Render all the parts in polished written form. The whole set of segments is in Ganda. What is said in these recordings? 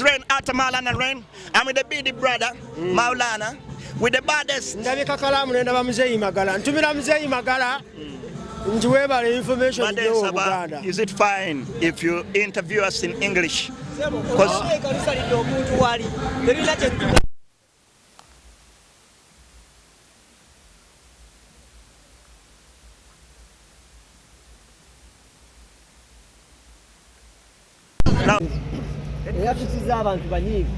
Rain Atta Maulana Rain. I'm with the BD brother, Maulana, with the baddest. Ndabye kakalaamu ne ndaba Muzeeyi Magala. Ntumira Muzeeyi Magala nti weebale information Badde gyowa nsaba, Obuganda. is it fine if you interview us in English? Because Lusalidde omuntu wali terina kye. Now, Eyatusiza abantu banyiivu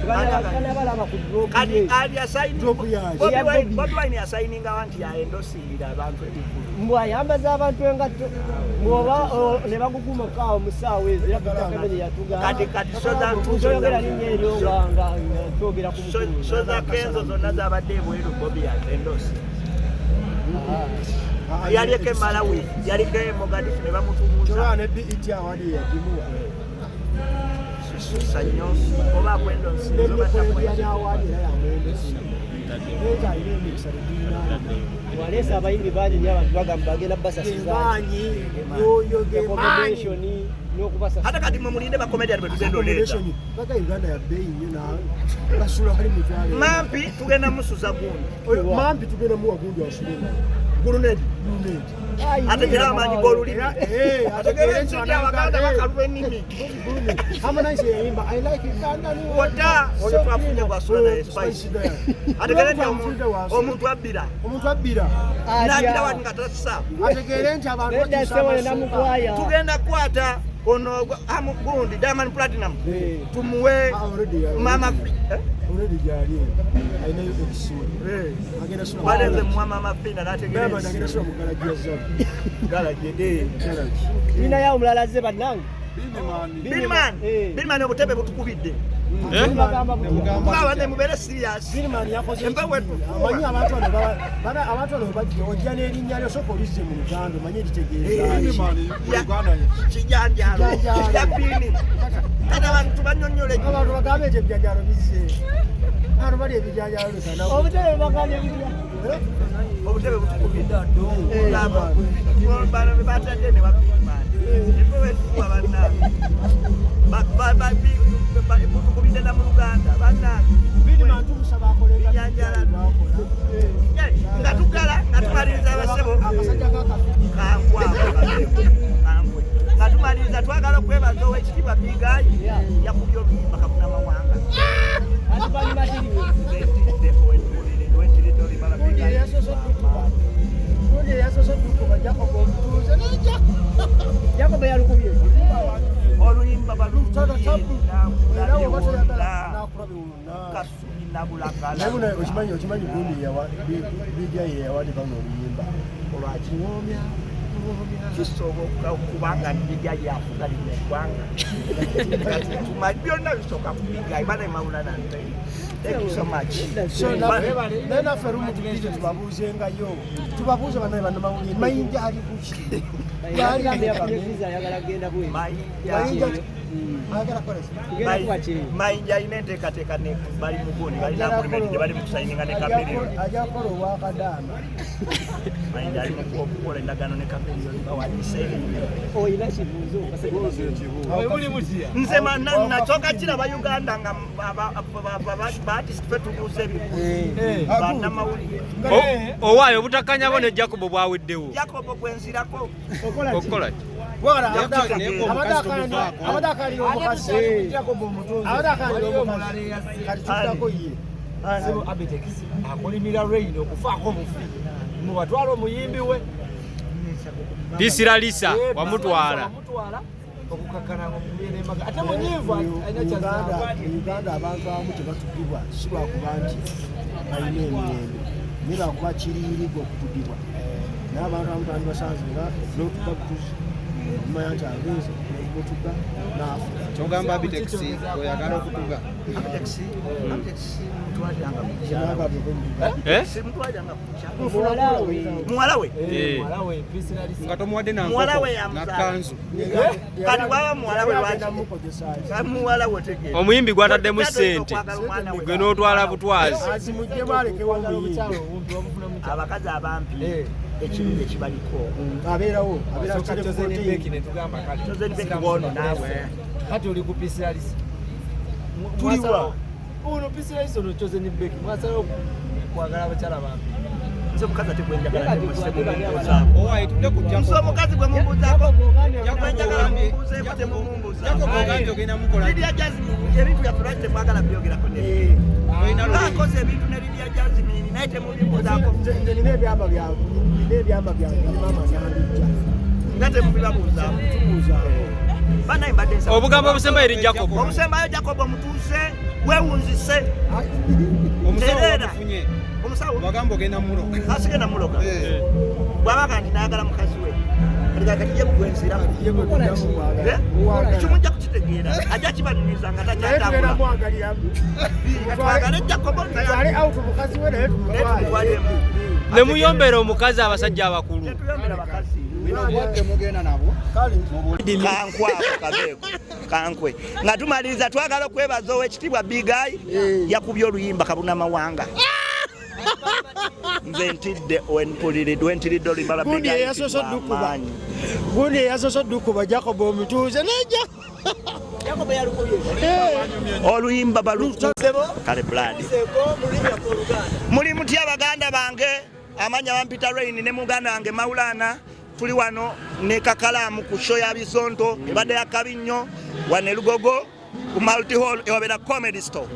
banabalaba ku drop kati ye. ali assign Drop yayo. Bobi Eya Wine, Bobi. Bobi Wine assigninga nti yaendosingira abantu ebivvulu. Mbw ayambaza abantu engatto bwoba ne bagugumukaawo mu ssaawa ezo era Peter yatugamba Kati kati soza toyogera linnya eryo nga twogera ku mukulu. Soza Kenzo zonna zabadde ebweru Bobi yaendosi. Yaliko e Malawi, yaliko e Mogadishu ne bamutubuuza. Kyoba ne BET award yagimuwa. Kisusa nnyo oba akwendonsinze Ne oba Nickelodeon takwendonsinze. award era yamwendesi. Naye alina emikisa tegirina. Waleese abayimbi bangi nnyo abantu bagamba bagenda basasuza Gemaanyi, yoyo gemaanyi. accommodation n'okubasasuza. Ate kati mwe mulinde bakomedian bwe tugenda oleeta. Accommodation, baga Uganda ya bbeeyi nnyo naawe. Basula wali mitwalo ena. Mampi tugenda musuza gundi. Oyo Mampi tugenda muwa gundi asule naye. Gulunedi. Gulunedi. Ategere amaanyi g'olulimi. Era, eh, Ategere nti Abaganda bakalula ennimi. Harmonize yayimba I like Uganda ni Wota oyo twafunye gwasula naye Spice. Ategere nti omuntu abbira. Omuntu abbira. N'agira wali nga tassa. Ategeere nti abantu Nedda bakyusa ssebo amasuuka. namukwaya. Tugenda kukwata ono gundi Diamond Platinum. Eh. Tumuwe Ah, already, yeah, Mama already. eh? Already gyali eyo. Alinayo ex we. Agenda sula mu Balenze garage. muwa Mama Fina n'ategeera Diamond agenda ensi. sula mu garage ya Zabu. Garage ede. Garage. Tulinayo omulala azze bannange. Billman, Eh. Billman obutebe butukubidde. Bagamba butya? Mugaba mubeere serious. Billman yakoze Empewo ekibi. etufuuwa. Amanyi abantu bano abantu bano bajja ojja n'erinnya lyo sooka olizze mu Luganda omanye litegeeza ki. Kijanjaalo. Kijanjaalo. Kya bbiini. Kati abantu bannyonnyola Abantu bagambe nti ebijanjaalo bizze. Abantu balya ebijanjaalo leka nabo. Obutebe bagambye butya? Obutebe butukubidde. Laba, bano be batadde ne ba Billman. Empewo etufuuwa bannange. Butukubidde na mu Luganda bannange. Billman tumusaba akole nga Bijanjaalo. bw'akola. Nga tuggala nga tumaliriza abasebo. Akasajja k'akafiki. Kankwe ako kabeeko, kankwe. Nga tumaliriza twagala okwebaza owekitiibwa Bigayi yakubye oluyimba Kafuna Mawanga. Atubanyi batiriwe. Wentiridde oluyimba lwa Gundi Bigayi. eyasoose okutukuba. Gundi eyasoose okutukuba Jacob omutuuze n'ejja. Jacob yalukubye. Oluyimba Tata tabu. Era bw'oba toyagala baluyimba n'akulaba wonna. Kasubi nabulagala. Naye buno okimanyi gundi Bigayi yeyawandiika luno oluyimba. Olwaki? Kuwoomya, kuwoomya. Kisoboka okubanga Bigayi afuga lino eggwanga. Kati tumanyi byonna bisooka ku Bigayi bana Maulana. Thank you so much. So naye naffe lumu tugire tubabuuzengayo. Tubabuuze bannaye bannamawulire Mayinja ali kuki? Yagambye yafunye visa ayagala kugenda bweru. Mayinja Mayinja ayagala kukola ki? Tugenda kuba kiri. Mayinja alina enteekateeka ne bali mu gundi balina agreement gye bali mu kusayininga ne Chameleone. Ajja kukola obwakadaama. Mayinja ali mu okukola endagaano ne Chameleone bawandiise ebintu. Oyina kibuuzo. Nze nasooka kiraba Uganda nga baartist ffe tubuuza ebibuuzo bannamawulire. Owaayo obutakkanyabo ne Jacob bwaweddewo. Jacob gwenzirako. Okola ki? Okukola ki? Wala abadde akalira omukazi. Abadde akalira omukazi. Kati tuddako ye. Abitex akolimira Rain okufaako obufi mubatwala omuyimbi we Pisiralisa wamutwala. Wamutwala okukakkana nga omubye n'emaga ate munyiivu alina Uganda kyazza. Uganda abantu abamu tebatugibwa si lwakuba nti balina emirembe naye lwakuba kiriyirigwa okutugibwa naye abantu abamu twandibasanze nga n'otuga butuzi omumanya nti agenze nemutuga n'afa. Kyogamba Abitex oyagala okutuga. Abitex Abitex mutwaliranga ku kyalo. Nagabye. Eh? Simutwaliranga ku kyalo. Muwala we. Muwala we. Eh. Muwala we Pisiralisa. Nga tomuwadde na Muwala nkoko we na yamuzaala. kanzu. Kati bwaba muwala we lwaki muwala we tegeera. Omuyimbi gw'ataddemu ssente gwe n'otwala butwazi. Azimuggyemu alekewo omuyimbi. Obukyalo obumpi wabufuna mu kyalo. Abakazi abampi Eh. ekirungi ekibaliko. Abeerawo abeera Sooka Chosen Becky ne tugamba kale. Chosen Becky bwono naawe. Kati oli ku Pisiralisa. Tuliwa? Ono pisiraiso ono Chosen Becky mwasalawo kwagala abakyala bambi. Nze omukazi ate gwenjagala Kati temumbuuzaako. Owaye tudde ku Nze Jacob. omukazi gwe mumbuuzaako Jacob gwenjagala ogambye- mumbuuzeeko temumumbuuzaako. Jacob ogambye ogenda mukola. Lydia Jazmine ebintu byaffe lwaki temwagala byogerako ne Olina lulimi. akoze ebintu ne Lydia Jazmine naye temubimbuuzaako Nze nina ebyama byange, nina ebyama byange ne maama nambijja. nga temubibabuuzaako. Tubuuzaako. Banaye mbadde nsaba. Obugambo obusembayo eri Jacob. Obusembayo Jacob omutuuse weewunzise. Omusawo Tereera. wamufunye. Omusawo Wagamba ogenda muloga. asigenda muloga. Eh. Bw'abaga nti naagala mukazi we kati kati ye gwe nziramu. Ye gwe tuddamu mwagala. Eh? Mwagala. Ekyo mujja kukitegeera ajja kibanyumiza nga Naye tugenda takyatambula. mwagaliramu. Twagale Jacob Tutwale out mukazi we naye naye tumutwale. tumutwalemu. Ne muyombera omukazi abasajja abakulu. Tetuyombera bakazi. Bino obwadde mugenda nabwo. Kale. Kankwe ako kabeeko kankwe nga tumaliriza twagala okwebaza owekitiibwa Big Eye yakubye oluyimba kabunamawanga. Nze ntidde wempuliridde wentiridde oluyimba lwa Big Gundi Eye eyasoose nti oddukuba. lw'amaanyi. Gundi eyasoose oddukuba Jacob omutuuze nejja. Jacob yalukubye. Oluyimba balu kale blood. Seko mu lulimi lwaffe Oluganda. Muli mutya baganda bange, amanya bampita Rain ne muganda wange Maulana, tuli wano ne Kakalaamu ku show ya Bizonto ebadde ya kabi nnyo wano e Lugogo ku Multi Hall ewabeera Comedy Store.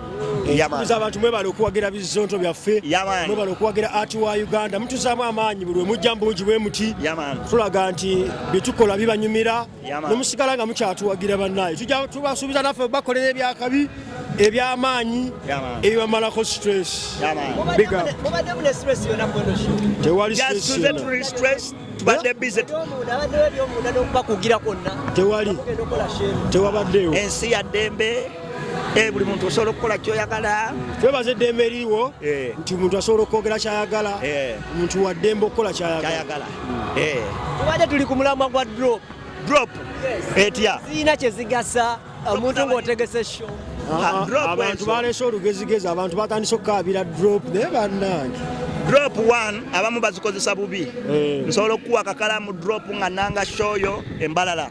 Yamaani. Tukuza abantu mwebale okuwagira bizonto byaffe. Yamaani. Mwebale okuwagira art wa Uganda. Mutuzaamu amaanyi buli lwe mujja mu bungi bwe muti. Yamaani. Tulaga nti bye tukola bibanyumira. Yamaani. Ne musigala nga mukyatuwagira bannaye. Tujja tubasuubiza naffe bakolera ebyakabi ebyamaanyi Yamaani. ebibamalako stress. Yamaani. Big up. Mubaddemu ne stress yonna ku eno show. Tewali stress Just tuze yonna. tuli stress tubadde busy. Ebyomunda, abaddewo ebyomunda n'okubakugira kwonna. Tewali. Mugenda okukola show eno. Tewabaddeewo. Ensi ya ddembe, buli muntu osobola okukola kyoyagala. Twebaza eddembe eririwo Eh. nti omuntu asobola okwogera kyayagala, Eh. omuntu wa ddembe okukola kyayagala. Kyayagala. Tubadde tuli ku mulamwa gwa drop. Drop etya? Zirina kye zigasa omuntu ng'otegese show. Drop Abantu ezo. baleese olugezigezi, abantu batandise okukaabira drop naye bannange. Drop 1 abamu bazikozesa bubi. Eh. Nsobola okukuwa akakalaamu drop nga nanga shoyo embalala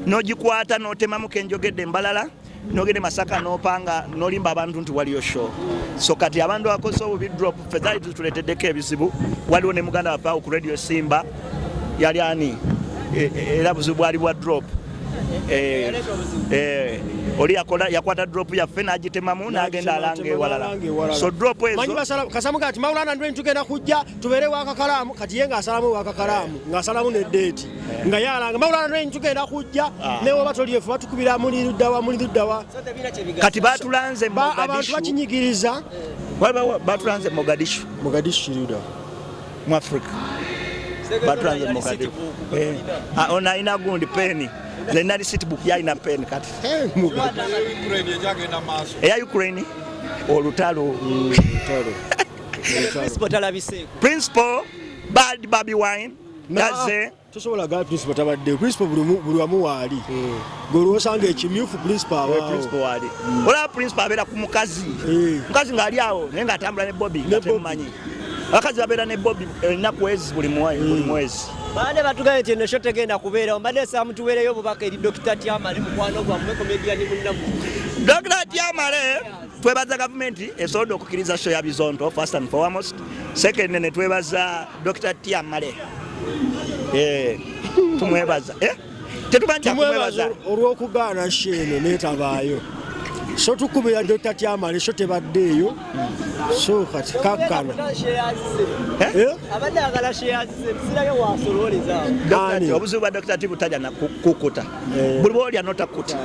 n'ogikwata n'otemamu kenjogedde embalala n'ogenda e Masaka n'opanga n'olimba abantu nti waliyo show. So kati abantu abakozesa obubi drop ffe zaali zituleeteddeko ebizibu. Waliwo ne muganda waffe awo ku Radio Simba yali ani era buzibu bwali bwa drop. Oli yakwata drop yaffe n'agitemamu n'agenda alanga ewalala. So drop ezo Manyi basala kasamu kati Maulana ndwe tugenda kujja tubeere wakakalaamu kati ye ng'asalamu wakakalaamu ng'asalamu ne date nga yalanga Maulana ndwe tugenda kujja ne woba toli efu batukubira muli luddawa muli luddawa. So tebirina kye bigasa. Kati batulanze Abantu Mogadishu. bakinyigiriza. Batulanze Mogadishu. Mogadishu kiri luddawa? Mu Africa. Batulanze Mogadishu. Ono alina gundi peni. Nze nina receipt book yalina peni kati. Ukraine ekyagenda maaso. Eya Ukraine olutalo. Olutalo. Principal talabiseeko. Principal Bad Baby Wine yaze. Tosobola ga principal tabadde. Principal buli wamu waali. Gwe olwosanga ekimyufu principal abaawo. Principal waali. Olaba principal abeera ku mukazi. Mukazi ng'ali awo naye ng'atambula ne Bobby nga Ne Bobby. temumanyi. Abakazi babeera ne Bobby ennaku ezi buli mwezi. Baade batugambye nti eno show tegenda kubeerawo. Mbadde nsaba mutuweereyo obubaka eri Dr. Tiamale mukwano gwammwe comedian munnammwe. Dr. Tiamale twebaza gavumenti esobodde okukkiriza show ya Bizonto first and foremost. Second ne twebaza Dr. Tiamale. Tumwebaza. Tetumanyi kya Tumwebaza kumwebaza. olw'okugaana show eno n'etabaayo. So tukubira Dr. Tiamale show tebaddeeyo. So kati kakkana. Abadde ayagala shares ze, sirayo wasololeza awo. Dr. Ani? T, obuzibu bwa Dr. T butalya na kukuta. Buli bw'olya n'otakuta.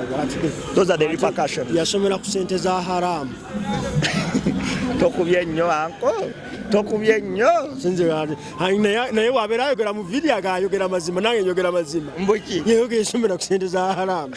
Those are the repercussions. Yasomera ku ssente za haramu. Tokubye nnyo anko. Tokubye nnyo. Sinze naye wabeera ayogera mu video agayogera mazima nange njogera mazima. Mbuki? Yeyogera yasomera ku ssente za haramu.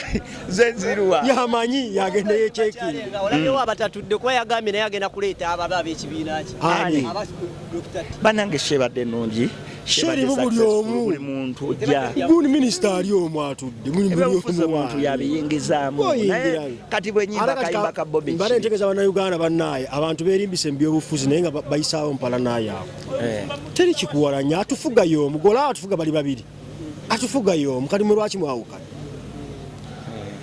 Nze nziruwa. Yamanyi yagenda yechekinga. Olabyewo abatatudde kuba yagambye naye agenda kuleeta ababa ab'ekibiina kye. Ani? Aba Dr. T. Bannange shebadde nnungi. Sherimu buli omu. Buli muntu ojja. Gundi minisita ali omu atudde. Muli buli Ebyobufuzi omu omuntu waali. yabiyingizaamu. Oyingirayo. Naye kati bwe nnyimba Ate kati kayimba ka Bobby mbadde ki? ntegeeza bannayuganda bannaaye abantu beerimbise mu byobufuzi naye nga bayisaawo mpalana yaabwe. Teri kikuwalanya atufuga y'omu. Gwe olaba atufuga bali babiri. Atufuga y'omu. Kati mwe lwaki mwawukana?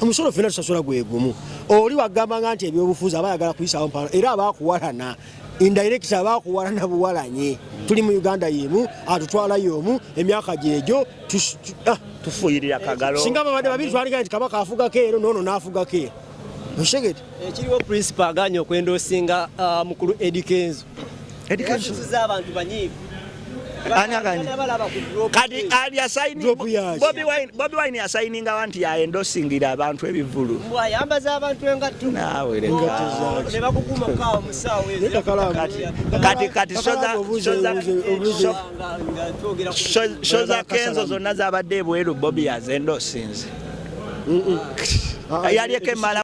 Omusolo ffenna tusasula gwe gumu. Oli wagambanga nti ebyobufuzi aba ayagala kuyisaawo mpano, era abakuwalana indirect, abakuwalana buwalanye. Tuli mu Uganda yemu, atutwala y'omu, emyaka gyegyo Tufuyirira kagalo. Singa babadde babiri, twaliga nti Kabaka afugako ero, noono n'afugako ero, okitegedde? Ekiriwo, Principal aganye okwendoosinga mukulu Eddy Kenzo. Eddy Kenzo. Yasusiza abantu banyiivu. Ani aganye? Balaba ku drop. Kati ali asaini Drop yaki? Bobi Wine asayininga nti yaendosingira abantu ebivulu. Mbw ayambaza abantu engatto. Naawe leka. Engatto zaaki? Ne bakukuma kaawo mu ssaawa ezo. Naye Kakalaamu- Kati Kakalaamu obuuze- Nga twogera ku Show za Kenzo zonna zabadde ebweru, Bobi yazendosinze. Ah, Yalyeko emala.